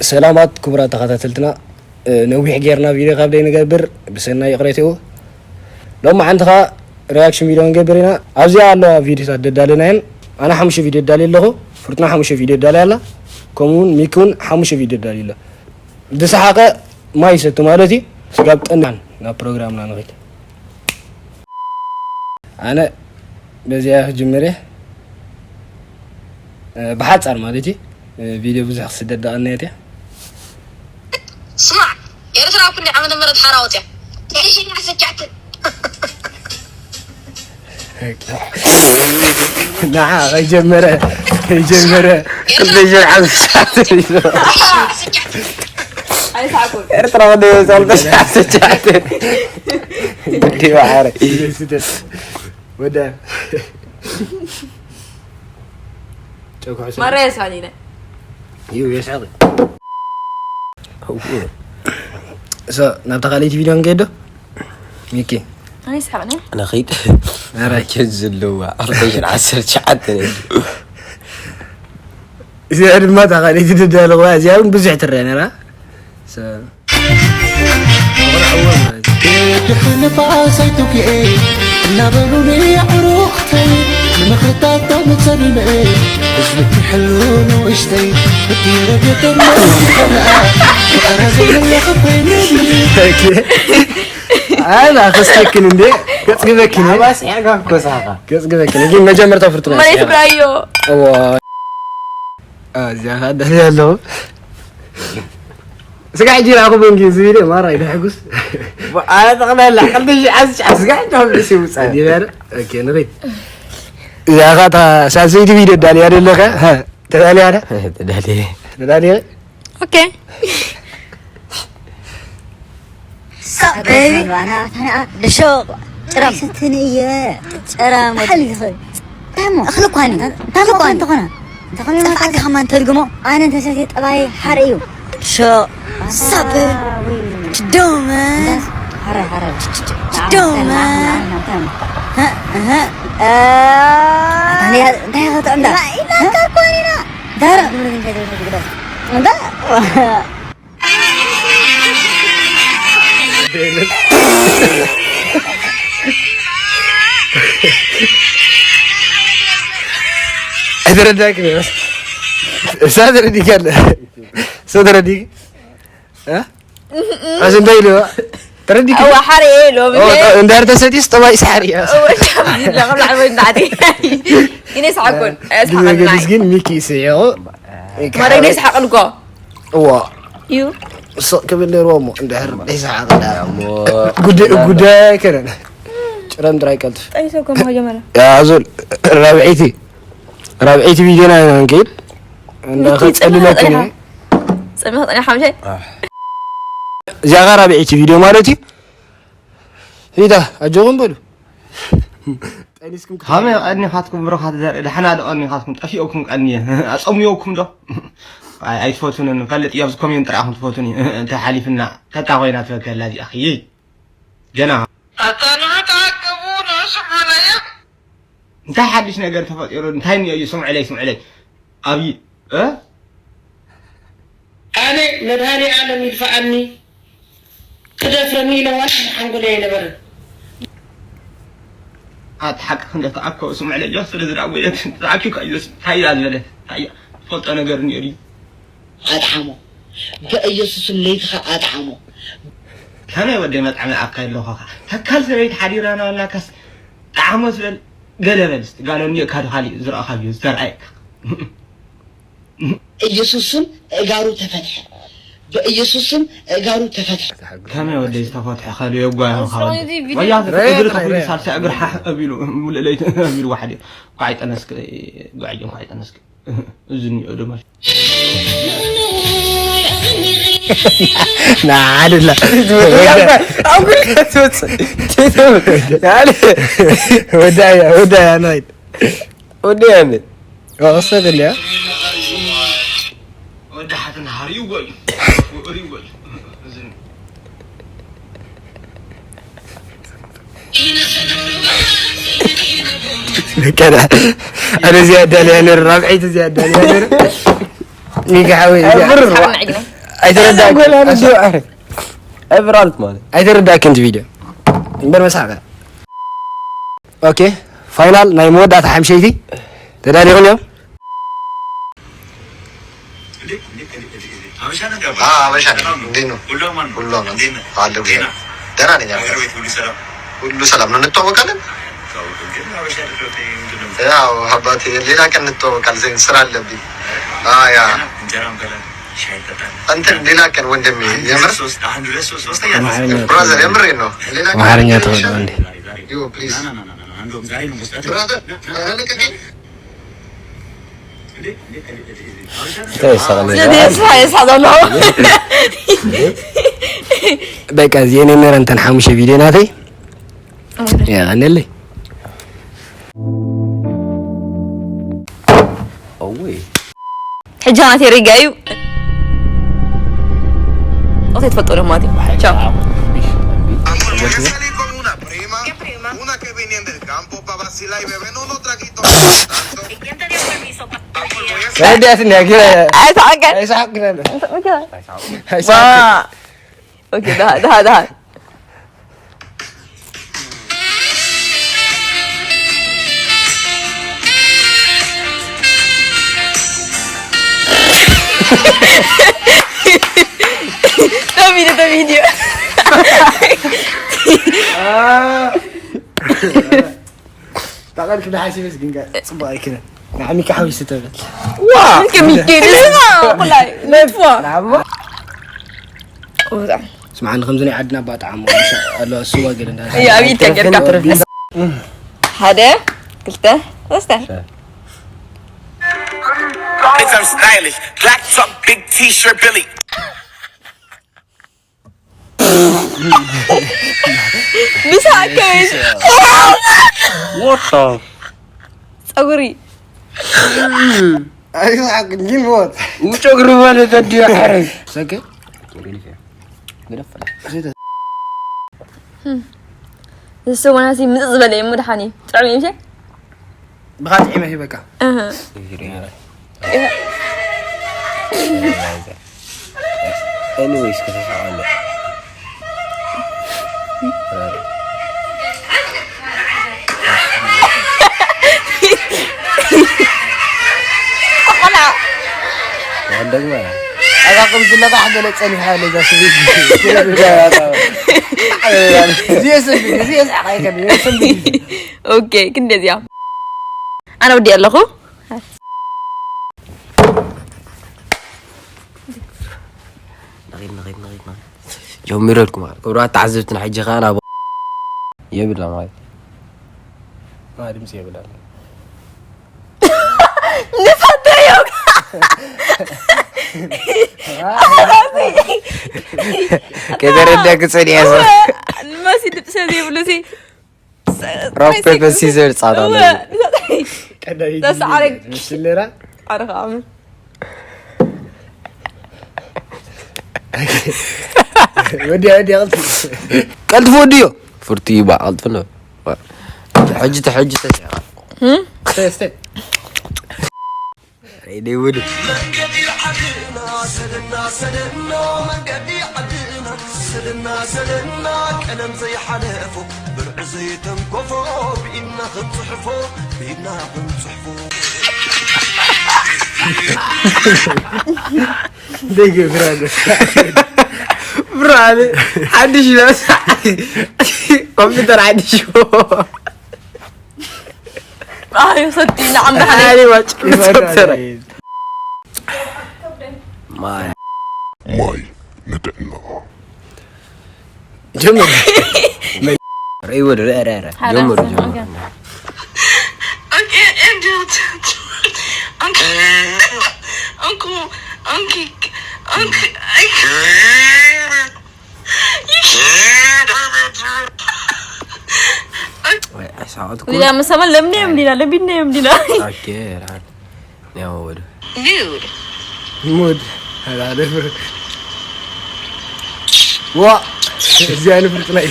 ሰላማት ክቡራት ተኸታተልትና፣ እ፣ ነዊሕ ጌርና ቪድዮ ካብ ደይ ንገብር ብሰናይ ይቕሬትኡ። ሎም ሓንቲ ኸዓ ሪያክሽን ቪድዮ ንገብር ኢና። ኣብዚኣ ኣለዋ ቪድዮታት ደዳለናየን። ኣነ ሓሙሽተ ቪድዮ ዳልየ ኣለኹ፣ ፍርቱና ሓሙሽተ ቪድዮ ዳልያ ኣላ፣ ከምኡ እውን ሚኪ እውን ሓሙሽተ ቪድዮ ዳልዩ ኣሎ። ዝሰሓቐ ማይ ይሰቲ ማለት እዩ። ስጋብ ጠናን ናብ ፕሮግራምና ንኺድ። ኣነ በዚኣ ክጅምር እየ። እ፣ ብሓጻር ማለት እዩ። እ፣ ቪድዮ ብዙሕ ክስደድ ደቐንየት እያ። ስማዕ፣ ኤርትራ እኮ እንዲ ዓመተ ምህረት ሓራ ወፅያ። ትሽዓተ ዓሰርተ ትሽዓተ። ንዓ ከይጀመረ፣ ከይጀመረ። ክልተ ሽሕ ዓሰርተ ትሽዓተ እዩ። ኣይሳዕኩን። ኤርትራ ወደ ክልተ ሽሕ ዓሰርተ ትሽዓተ። ግዲ ባሕሪ። ወደ ጨጉሑ ሰብ ማራ የሳሊነ። እዩ የሳሊ። እወ። እሶ፣ ናብታ ካልኣይቲ ቪድዮ ንከይድ ዶ? ሚኪ። ኣነ ይስሓቕኒ። ኣነ ኸይድ። ኣረ። ኬዝ ዘለዋ ኣርባዕተ ዓሰርተ ትሽዓተ ነይሩ። እዚኣ ድማ እታ ካልኣይቲ ትዳለዋ፣ እዚኣ እውን ብዙሕ ትረአ ነይራ። እሶ፣ ድሕሪ ንፋስ ኣይትጉኤ እናበሉኒ ኣዕሩኽተይ፣ ንምኽርታቶም ጸሚመ ህዝቢ ክሕሉ ንእሽተይ፣ ብድረ ገጠር መሪሕና፣ ፍቕረ ዘይምለኽ ኮይኑኒ። ኣና ከስተክን እንዴ? ገጽ ግበኪ ነው። ኣባስ ያጋ ኮሳኻ። ገጽ ግበኪ ነው። ግን መጀመርታ ፍርቱና መሬት ይስራ። ብራዮ። እዋ። አ፣ እዚኣ ኸኣ ደልየ ኣለኹ። ስጋዕ ጂራ ክቡን ጊዜ ዝብል ማራ ይደሕጉስ። ኣነ ጠቕላላ፣ ቀልዲ ሺ ዓስ፣ ሺ ዓስ፣ ስጋዕ እንዳ ብልሲ ይውጻእ። ዲባረ? ኦኬ፣ ንኺድ። እዚኣ ኸኣ እታ ሳልሰይቲ ቪድዮ ዳልያ ደለኸ? ሃ፣ ተዳልያ ደ? ተዳልየ። ተዳልየ? ኦኬ። ሳቅ ቤቢ። ኣና፣ ኣና፣ ኣና፣ ድሾ። ጭራም። ኣይሰትን እየ። ጭራም። ሓሊኸ። ታሞ። እኽሊ እኳ እኔ። ታሞ እኳ እንተኾነ። እንተኾነ ጠፋዕካ ከማን ተድግሞ። ኣነ እንተሰትየ ጠባይ ሓረ እዩ። ድሾ። ሳቅ ቤቢ። ትደውመ። ሓረ፣ ሓረ። ትደውመ። ሃ፣ ሃ። እ፣ እንታይ፣ እንታይ ኸትዕምዳ? ኢና፣ ኢና፣ እኮ ኢና። ዳረ። እንዳ። ኣይተረዳእክን እየ። እሳ ተረዲእካ ኣለ። እሳ ተረዲእኪ? እ? ኣስ እንታይ ኢሉ? ተረዲእኪ? እዋ፣ ሓርየ ኢሉ፣ ኦ፣ ብለይ። ጣ-፣ እንዳር ተሰጢስ ጠባይ ሳሕሪ እያ። እዋ፣ ካብ ላዕሊ ወይ ንታሕቲ። ይነ ይስሓቁን፣ እ፣ ግዜ ይስሓቁን ገዲስ ናይ። ግን ሚኪ ይስሕቁ። ማረግ ናይ ይስሓቅን እኮ። እዋ። እዩ። ስቕ ክብል ነይርዎ እሞ፣ እንድሕር ደይሰሓቐ ደኣ። እሞ ጉዳይ፣ ጉዳይ ኣይከነን። ጭረም ጥራይ ቀልጥፍ። ጠይሰ እኮ መጀመርያ። ያ፣ ኣዞል፣ ራብዐይቲ፣ ራብዐይቲ ቪድዮና ኢና ንከይድ። እንዳ ሚኪ፣ ከጸልለክን ጸኒኻ፣ እየ። ጸኒኻ፣ ጸኒኻ፣ ሓምሻይ። እዚኣ ኸኣ ራብዐይቲ ቪድዮ ማለት እዩ። ሂዳ፣ ኣጆኹም በሉ። ጠኒስኩም ከመይ ቀኒኻትኩም ብሩኻት ዘርኢ፣ ደሓና ዶ ቀኒኻትኩም? ጠፊኦኩም ቀንየ። ኣጸምዮኩም ዶ? ኣይ-፣ ኣይትፈቱንን። ፈልጥ እዮ፣ ኣብዚ ኮሜንት ጥራይ ኢኹም ትፈቱኒ። እንታይ ሓሊፍና? ተታ ኮይና ትበከላ እዚኣ ኽይ። ገና። ኣታ ንዑ ተኣከቡ፣ ንዑ ስምዑለያ። እንታይ ሓድሽ ነገር ተፈጢሩ? እንታይ እኒኦ እዩ? ስምዑለይ፣ ስምዑለይ። ኣብይ፣ እ? ኣነ መድሃኔ ኣለም ይድፍኣኒ፣ ክደፍረኒ ኢለ ዋላ ሓንጎለይ ኣይነበረን። ኣቲ ሓቂ ክንደ ተኣከቡ ስምዑለይ፣ ጆስ ስለ ዝደኣ ጎየት ተኣኪብካ እዩ፣ ጆስ እንታይ እያ ዝበለት? እንታይ እያ? ትፈልጦ ነገር እኒኦ ድዩ? ኣጥዓሞ። በኢየሱስም ለይትኻ ኣጥዓሞ። ከመይ ወደይ መጥዓሚ ኣካ ኣለኹ ኸ? ተካል ሰበይቲ ሓዲራና ዋላካስ ጣዕሞ ዝበል ገለ በል እስቲ። ጋል እኒኦካ ዶ ካሊእ ዝረኣኻዮ ዝተረኣየካ? ኢየሱስ ስም እጋሩ ተፈትሐ። በኢየሱስ ስም እጋሩ ተፈትሐ። ከመይ ወደይ ዝተፈትሐ ካልእ የጓየኹ ካብ ወያ እግሪ ተኽሊ ሳልሳይ እግሪ ሓሕ ኣቢሉ፣ ሙሉእ ለይቲ ኣቢሉ ዋሕደ። ኳዕ ጠነስክ፣ ጓዕዮ ኳዕ ጠነስክ። እዚ እኒኦ ዶ ማለት ንዓ ድላ። ኣብ ጉድ ትወፅእ። ወዳያ፣ ወዳያ ናይት። ወዳያ ምን? ወሰደልያ። ወዳሓትን ሃሪው ጎይ። ሪው ጎይ። በቃ፣ ኣነ እዚኣ ኣዳልያ ነር፣ ራብዐይቲ እዚኣ ኣዳልያ ነር። ሚኪ ሓወይ፣ እዚኣ። ብር ዋ። ኣይተረዳእክን። ጎላ ንዲዮ። እብራልት ማለት ኣይተረዳእክን እቲ ቪድዮ እምበር መሳቀ። ኦኬ፣ ፋይናል ናይ መወዳእታ ሓምሸይቲ ተዳሊኹም እዮም። ሀበሻ ነገር አበሻ እንዴት ነው? ሁሉ አማን ነው። ሁሉ አማን እንዴት ነህ? አለ ጤና ደህና ነኝ። ሀገር ቤት ሁሉ ሰላም? ሁሉ ሰላም ነው። እንተዋወቃለን? እንተዋወቅም ግን ሀበሻ አይደለሁም። ምንድን ነው? ያው አባቴ ሌላ ቀን እንተዋወቃለን። ዜን ስራ አለብኝ። አዎ፣ ያ። እንጀራ እንበላለን፣ ሻይ እንጠጣለን። እንትን ሌላ ቀን ወንድሜ፣ የምር ሶስት አንድ ሁለት ሶስት ሶስተኛ አማርኛ ብራዘር፣ የምሬ ነው። ሌላ ቀን አማርኛ ተወው እንዴ? ዛሬ ዛሬ ዮ ፕሊዝ ና ና ና ና ና እንደውም ዛሬ ነው መስጠት። ብራዘር፣ ኧረ ልቀቀኝ። እንታይ ይሳቀል? ስለዚ ተስፋ የሳቀሎ በቃ እዚኤን ነረን ተን ሓሙሽተ ቪድዮ ናተይ የቀንየለይ። ኦወይ ሕጂ ናተይ ሪጋ እዩ። ኦኬ ትፈልጦ ዶ ማለት እዩ። ቻው። Una que vienen del campo para vacilar y beber unos traguitos. ረዳት እንዲያ ገ ኣይተዓቀ ኣይሰሓቅን ኣሎ ኦኬ ደሃ ደሃ ደሃ ተቪዲዮ ተቪዲዮ ታቃል ክዳ ሓሲበስ ግን ጽቡቅ ኣይክነ ንዓሚካ ሓዊስ ተብል ከሚኬድ ኩላይ ነጥፎ ስምዓኒ ከምዚ ናይ ዓድና ኣባጣዕሞ ኣሎ ስዋ ገለ እንዳ እያ ኣብ ኢድካ ጌርካ ሓደ ክልተ ሰለስተ Bitch, I'm stylish. Black top, big t-shirt, Billy. ብሳዕከ What the ፀጉሪ ኣይስሓቅ ግን ሞት ውጭ እግሪ ማለት ኣዲዮ ሓረግ ሰከ ንሱ ወናሲ ምፅፅ ዝበለ እዩ ምድሓኒ ጥዕሚ ምሸ ብኻጥዒመ ሂበካ ኤኒዌይስ ከተሳቀለ ቆቆላ እንደግማ ኣዛ ከም ዝለቃሕ ገለ ጸኒሓ ለዛ ስብት እዚየ ስብት እዚየ ስሓቅ ኣይከብድ ስብት ኦኬ ክንደዚያ ኣነ ወዲ ኣለኹ ጀሚረልኩም ክብራት ተዓዘብትና ሕጂ ከኣ ናብ የብላ ማለት ድምፂ የብላል ንፈተዮ ከተረዳክ ጸኒሐ ንመሲ ድምፂ ዘይብሉ ሲ ሮክ ፔፐር ሲዘር ጻታ ተስዓረ ምስለራ ኣረ ከዓምን ወዲያ ወዲያ ቀልጥፍ ወዲዮ ፍርቲ ይባ ቀልጥፍ ነው ሕጂ ተሕጂ ተሲዕካ ስቴ ሬዲ ውድ ሰደና ሰደና መንገዲ ዓድና ሰደና ሰደና ቀለም ዘይሓለፎ ብርዒ ዘይተንኮፎ ብኢድና ክንፅሕፎ ብኢድና ክንፅሕፎ ደገ ብራለ ብራለ ሓድሽ ይበሳ ኮምፒውተር ሓድሽ ኣዩ ሰቲ ንዓም ሓሊ ዋጭ ኮምፒውተር ማይ ንጥዕና ጀምር ሬይ ወደ ሬ ሬ ሬ ጀምሩ ጀምሩ Okay, and do it. Okay. Uncle, Uncle, Uncle, I can't. You can't. ወይ ኣይሳቀጥኩ ሌላ መሰመን ለምንድን ነው እንዲና ለምንድን ነው እንዲና ኦኬ ራን ያው ወደ Nude. ሙድ አላደፍር ዋ እዚያ ንፍርጥ ላይ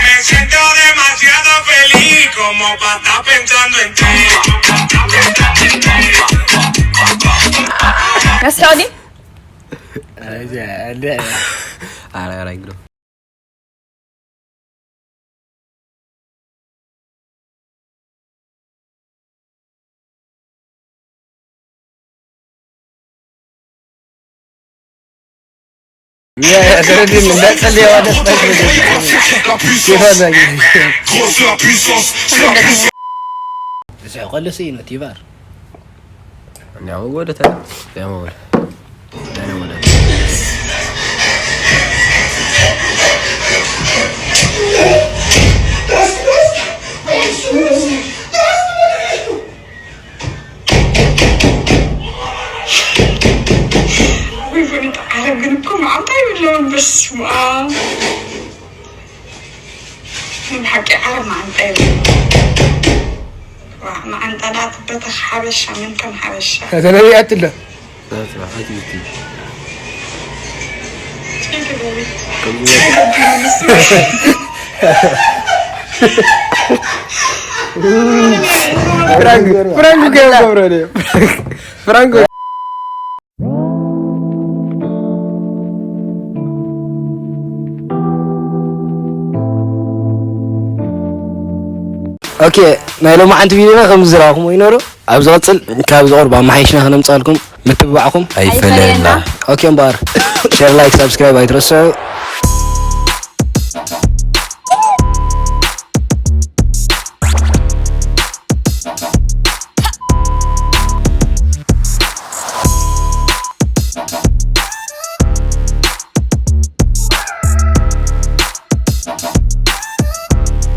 Me siento demasiado feliz con Como pa' estar pensando en ti. Nasıl alayım? Ara ara gido. ተረዲኒ እንዳጸለየ ዋደስ ይፈለግ ዝስሕቀሉ ስኢኑ ቲባር ያው ወደ ተለ ያው ወደ ዓረብ ግን እኮ መዓንጣ ይብለውን በስማ ብሓቂ ዓረብ መዓንጣ ይብለ መዓንጣ ዳትበተኽ ሓበሻ ምን ከም ሓበሻ ተነቢያትለ ችግር ፍራንክ ፍራንክ ገበረ ፍራንክ ኦኬ ናይ ሎማዓንቲ ቪድዮና ከም ዝረኣኹም ይነሩ ኣብ ዝቐፅል ካብ ዝቐርቡ ኣመሓይሽና ክነምፃልኩም ምትብባዕኩም ኣይፈለየና ኦኬ እምበኣር ሸር ላይክ ሳብስክራይብ ኣይትረስዑ